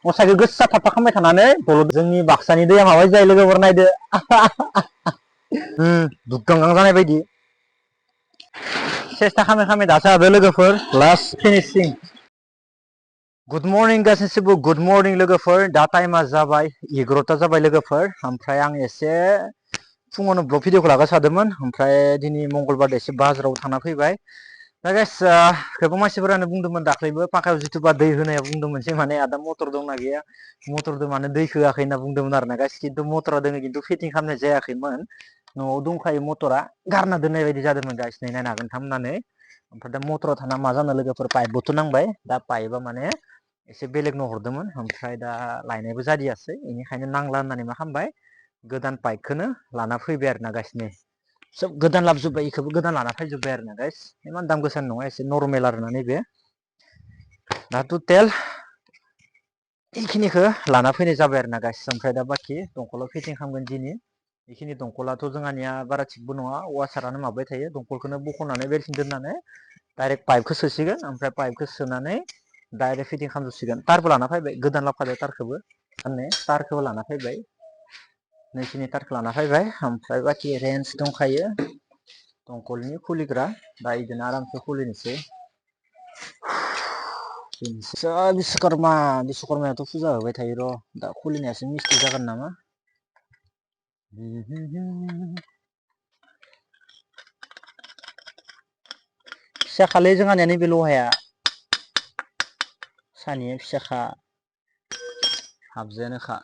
असाइखौ गोसा थाबथा खालामबाय थानानै दलद जोंनि बाक्सानि दैया माबायदि जायो लोगोफोर नायदो दुगगांगां जानाय बायदि सेस्था खालामै खालामै दासो हादो लोगोफोर लास्ट फिनिशिं गुड मर्निं गासैबो गुड मर्निं लोगोफोर दा टाइमा जाबाय 11ता जाबाय लोगोफोर ओमफ्राय आं एसे फुङावनो ब्लग भिडिअखौ लागासिनो थादोंमोन ओमफ्राय दिनै मंगलबार एसे बाजाराव थांना फैबाय दा गाइस गोबां मानसिफोरानो बुंदोंमोन दाख्लैबो पाखायाव जिथुबा दै होनायाव बुंदोंमोन जे माने आदा मटर दंना गैया मटरजों माने दैखो होआखै होनना बुंदोंमोन आरोना गाइस खिन्थु मटरा दोङो खिन्थु फिटिं खालामनाय जायाखैमोन न'आव दंखायो मटरा गारना दोननाय बायदि जादोंमोन गाइस नै नायनो हागोन होननानै ओमफ्राय दा मटराव थाना मा जानो लोगोफोर पाइपबोथ' नांबाय दा पाइपआ माने एसे बेलेगनो हरदोंमोन ओमफ्राय दा लायनायबो जादियासै बेनिखायनो नांला होननानै मा खालामबाय गोदान पाइपखौनो लाना फैबाय आरोना गाइस नै सब गोदान लाबोजोब्बाय बेखौबो गोदान लाना फैजोब्बाय आरोना गाइस इमान दाम गोसानि नङा एसे नर्मेल आरोना नैबे दा टटेल बेखिनिखौ लाना फैनाय जाबाय आरोना गाइस ओमफ्राय दा बाखि दंखलाव फिटिं खालामगोन दिनै बेखिनि दंखलाथ' जोंहानिया बारा थिगबो नङा वासारानो माबाय थायो दंखलखौनो बख'नानै बेलथिं दोननानै डाइरेक्ट पाइपखौ सोसिगोन ओमफ्राय पाइपखौ सोनानै डाइरेक्ट फिटिं खालामजोबसिगोन तारबो लाना फैबाय गोदान लाबोखादो तारखौबो तारखौबो लाना फैबाय नैखिनि तारखौ लाना फैबाय ओमफ्राय बाखि रेन्स दंखायो दंखलनि खुलिग्रा दा बिदिनो आरामसे खुलिनोसै बिश्वकर्मायाथ' फुजा होबाय थायो र' दा खुलिनायासो मिस्टेक जागोन नामा फिसाखालै जोंहानिया नैबे लहाया सानिया फिसाखा हाबजायानोखा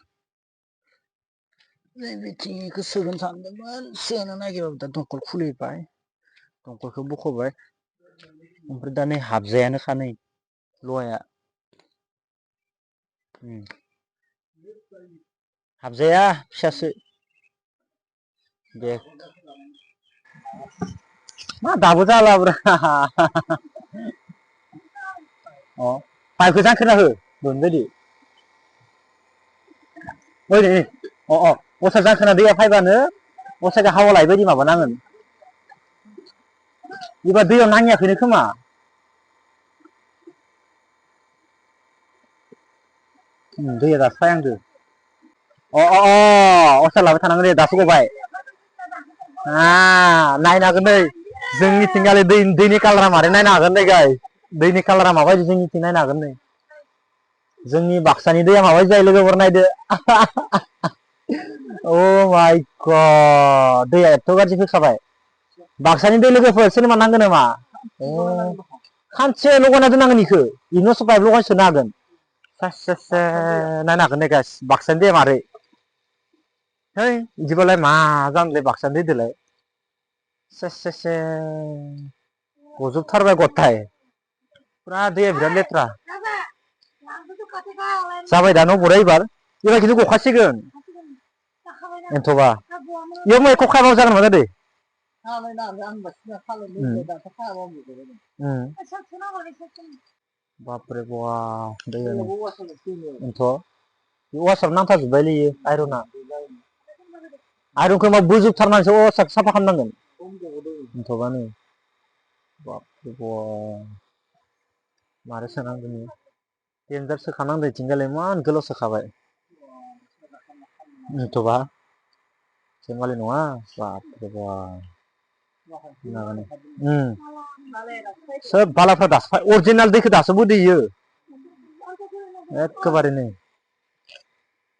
नैबेथिंनिखौ सोगोन सानदोंमोन सोनो नागिरबाबो दा दंखल खुलिबाय दंखलखौ बख'बाय ओमफ्राय दा नै हाबजायानोखा नै लहाया हाबजाया फिसासो दे मा दाबो जालाब्रा अ पाइपखौ जांख्रिना हो दहायनि बायदि ओइ नै असाइखौ जांख्रिना दैया फैबानो असाइखौ हावा लायै बायदि माबानांगोन एबार दैयाव नाङियाखैनो खोमा दैया दासो फायहांदो असाइ लाबाय थानांगोन दे दासो गबाय नायनो हागोन नै जोंनिथिंगालि दैनि कालारा मारै नायनो हागोन नै गाय दैनि कालारा माबायदि जोंनिथिं नायनो हागोन नै जोंनि बाक्सानि दैया माबायदि जायो लोगोफोर नायदो अ माय गड दैया एथ' गाज्रि फैखाबाय बाक्सानि दै लोगोफोर सोरनोबा नांगौ नामा खानसे लगायना दोननांगोन इखौ इनोसो पाइप लगायना सोनो हागोन नायनो हागोन दे गाइस बाक्सानि दैया मारै है बिदिबालाय मा जानोलै बाक्सानि दैदोलाय गजोबथारबाय गथाय फुरा दैया बिराद लेथ्रा जाबाय दा न' बरा एबार खिन्थु गखासिगोन एनथ'बा इयाव एख' खायाबाबो जागोन नामा जादों बापरे बा दैयानो बेनोथ' वासार नांथाजोब्बायलै इयो आइरना आइरनखौ मा बोजोबथारनानैसो वासारखौ साफा खालामनांगोन एनथ'बा नै बापरे बा मारै सोनांगोन इयो देन्जार सोखानांदों इथिंगालाय इमान गोलाव सोखाबाय एनथ'बा धेमालि नङा बापरे बा सोब बालाफ्रा दासो अरिजिनेल दैखौ दासो बोदों इयो एखेबारे नै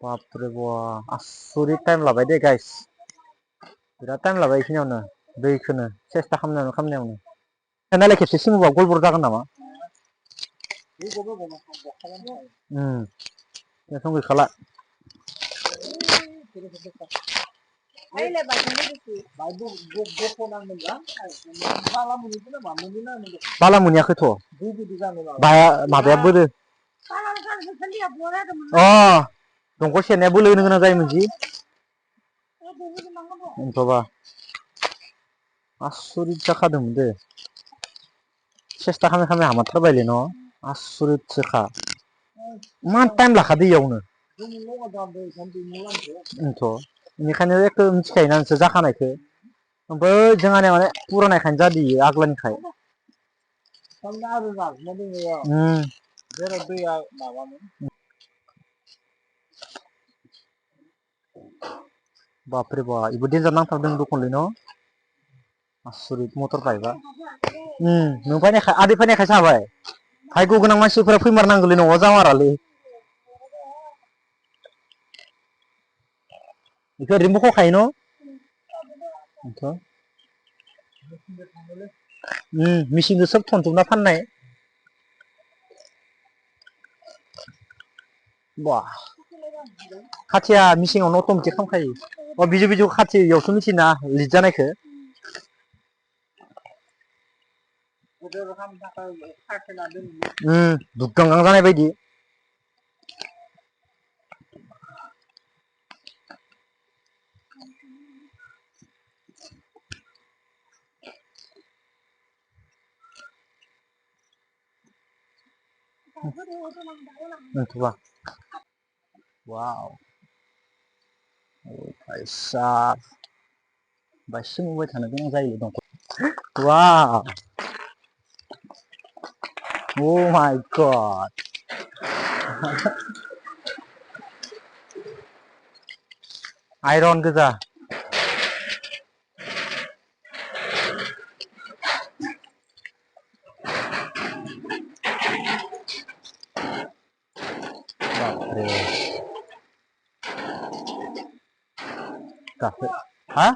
बापरे बा आसरित टाइम लाबाय दे गाइस बिराद टाइम लाबाय बेखिनियावनो दैखौनो सेस्था खालामनायावनो नायलाय खेबसे सोङोबा गलबर जागोन नामा टेनसन गैखाला बाला मोनैयाखैथ' माबाया बोलो दंखल सेरनाया बोलो होनो गोनां जायोमोन जि एनथ'बा आसरित जाखादोंमोन दे सेस्था खालामै खालामै हामाथारबायलै न' आसरितसोखा इमान टाइम लाखादो इयावनो बेनोथ' बेनिखायनो एख' मिथिखायोना नोंसोर जाखानायखौ ओमफ्राय जोंहानिया माने पुरानायखायनो जादों इयो आग्लानिखाय बापरे बा इबो डेन्जार नांथारदों दखनलै न आसरित मटर पाइपआ नों फैनायखाय आदै फैनायखायसो हाबाय भाग्य गोनां मानसिफोरा फैमारनांगौलै न'आव जामारालै बेखौ ओरैनो बख'खायो न' मिसिंजों सोब थनजोबना फाननाय बा खाथिया मिसिङावनो अट'मेटिक खालामखायो अ बिजौ बिजौ खाथि इयावसो मिथिना लिद जानायखौ दुगगांगां जानाय बायदि नोंथ'बा वाव फैसा बाय सोमावबाय थानो गोनां जायो दंखल वाव Oh my god. आयरन गोजा बापरे गाखो हा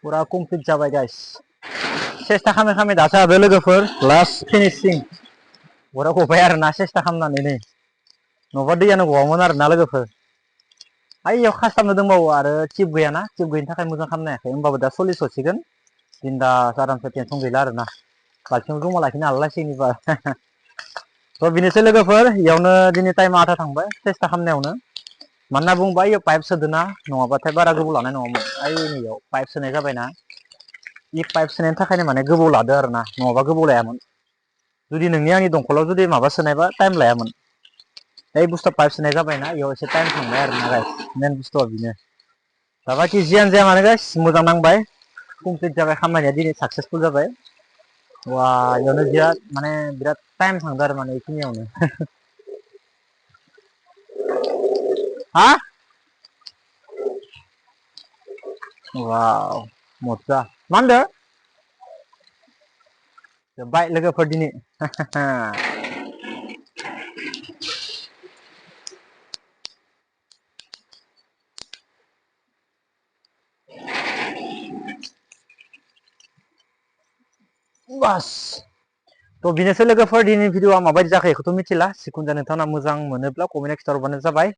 पुरा कमप्लिट जाबाय गाइस सेस्था खामै खामै दासो हादो लोगोफोर लास्ट फिनिशिं अरा गबाय आरोना सेस्था खालामनानै नै नङाबा दैयानो गवामोन आरोना लोगोफोर आइयाव खासथाबनो दंबावो आरो टिप गैयाना टिप गैयिनि थाखाय मोजां खालामनो हायाखै होमबाबो दा सलिस'सिगोन बिन्दास आरामसे टेनसन गैला आरोना बाल्थिङाव जमा लाखिनो हालायसै एबार थ' बिनोसै लोगोफोर इयावनो दिनै टाइमा आधा थांबाय सेस्था खालामनायावनो मानोना बुंबा इयाव पाइप सोदोना नङाबाथाय बारा गोबाव लानाय नङामोन ओइ नैयाव पाइप सोनाय जाबायना इ पाइप सोनायनि थाखायनो माने गोबाव लादो आरोना नङाबा गोबाव लायामोन जुदि नोंनि आंनि दंखलाव जुदि माबा सोनायबा टाइम लायामोन बै बुस्थुआ पाइप सोनाय जाबायना इयाव एसे टाइम थांबाय आरोना गाइस मेन बुस्थुआ बिनो दा बाखि जियानो जाया मानो गाइस मोजां नांबाय कमप्लिट जाबाय खामानिया दिनै साक्सेसफुल जाबाय वा इयावनो बिराद माने बिराद टाइम थांदो आरो माने बेखिनियावनो हा वाव मजा मा होनदो जोब्बाय लोगोफोर दिनै बास थ' बेनोसै लोगोफोर दिनैनि भिडिअआ माबायदि जाखो बेखौथ' मिथिला जिखुनु जाया नोंथांमोना मोजां मोनोब्ला कमेन्टआव खिथाहरबानो जाबाय